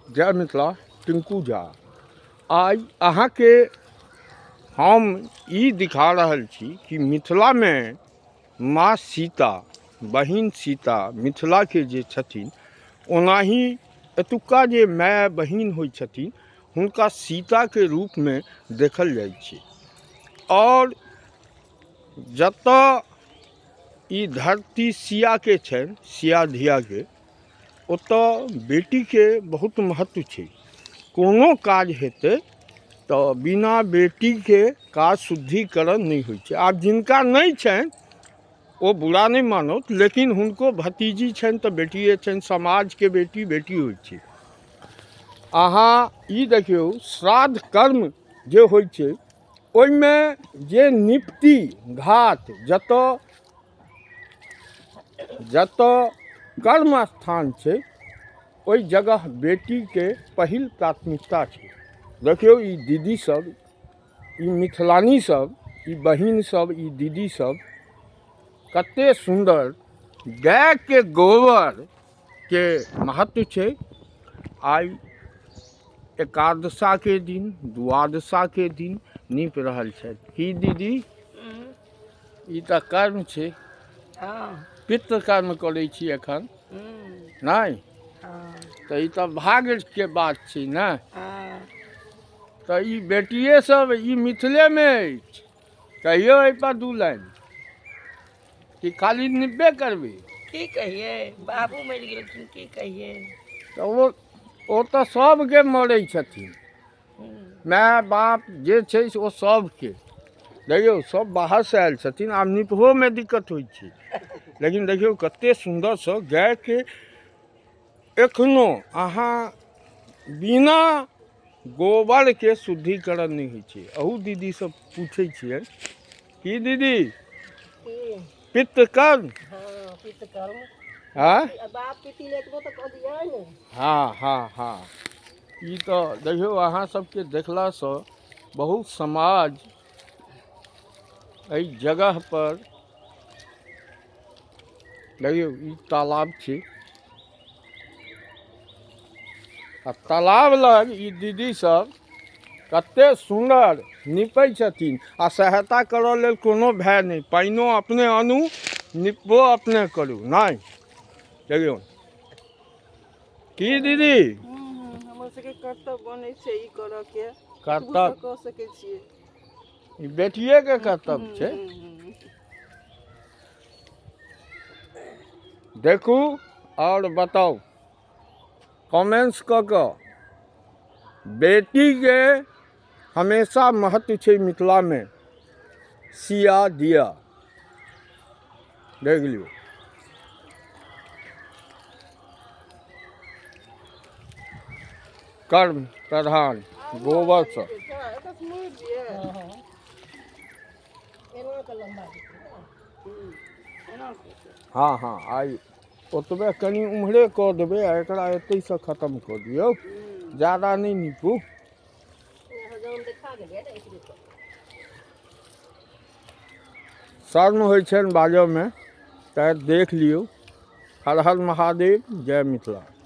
जय मिथिला। टिंकू झा आइ अहाँके हम ई दिखा रहल छी कि मिथिलामे माँ सीता, बहिन सीता मिथिलाके जे छथिन, ओनाही एतुक्का जे माय बहिन होइ छथिन हुनका सीताके रूपमे देखल जाइ छै। आओर जतऽ ई धरती सियाके छनि, सिया धियाके, ओतऽ बेटीके बहुत महत्व छै। कोनो काज हेतै तऽ बिना बेटीके काज शुद्धिकरण नहि होइ छै। आब जिनका नहि छनि ओ बुरा नहि मानत, लेकिन हुनको भतीजी छनि तऽ बेटिए छनि। समाजके बेटी बेटी होइ छै। अहाँ ई देखियौ, श्राद्ध कर्म जे होइ छै ओहिमे जे निपटी घाट, जतऽ जतऽ कर्म स्थान छै ओहि जगह बेटीके पहिल प्राथमिकता छै। देखियौ, ई दीदी सब, ई मिथिलानी सब, ई बहिन सब, ई दीदी सब कते सुन्दर गायके गोबरके महत्व छै। आइ एकादशाके दिन, द्वादशाके दिन नीप रहल छथि। की दीदी, ई तऽ कर्म छै? हँ। पितृ कर्म करै छी एखन? हूँ। नहि? हँ। तऽ ई तऽ भाग्यके बात छै ने? हँ। तऽ ई बेटिए सब ई मिथिलेमे अछि। कहियौ एहिपर दू लाइन, कि खाली निपबे करबै? की कहियै, बाबू मरि गेलखिन, की कहियै। तऽ ओ तऽ सभके मरै छथिन। माय बाप जे छै से ओ सभके। देखियौ, सब बाहरसँ आयल छथिन, आब निपहोमे दिक्कत होइ छै, लेकिन देखियौ कते सुन्दरसँ गायके एखनो अहाँ बिना गोबरके शुद्धिकरण नहि होइ छै। अहू दीदीसँ पूछै छियनि। की दीदी, पितृकर्म? हँ, पितृकर्म। आँय? बाप पिती लेटबो तऽ कऽ दियै ने। हँ हँ हँ ई तऽ देखियौ, अहाँ सबके देखलासँ बहुत समाज एहि जगह पर। देखियौ, ई तालाब छै आ तालाब लग ई दीदी सब कते सुन्दर निपै छथिन आ सहायता करऽ लेल कोनो भय नहि। पानिओ अपने आनू, निपबो अपने करू। नहि, देखियौ की दीदी? हमर सबके कर्तव्य बनै छै ई करऽ के। कर्तव्य कऽ सकै छियै। ई बेटिएके कर्तव्य छै। देखू आओर बताउ कमेंट्स कऽ कऽ, बेटीके हमेशा महत्व छै मिथिलामे। सिया दिया देख लियौ। कर्म प्रधान गोबरसँ। एना कऽ लम्बा जेतै ने। हँ हँ आइ ओतबे कनि उम्हरे कऽ देबै आ एकरा एतहिसँ खतम कऽ दियौ, ज्यादा नहि नीपू। हजाम देखा गेलै ने, एतबे कऽ। शर्म होइ छनि बाजऽमे, तऽ देख लियौ। हर हर महादेव, जय मिथिला।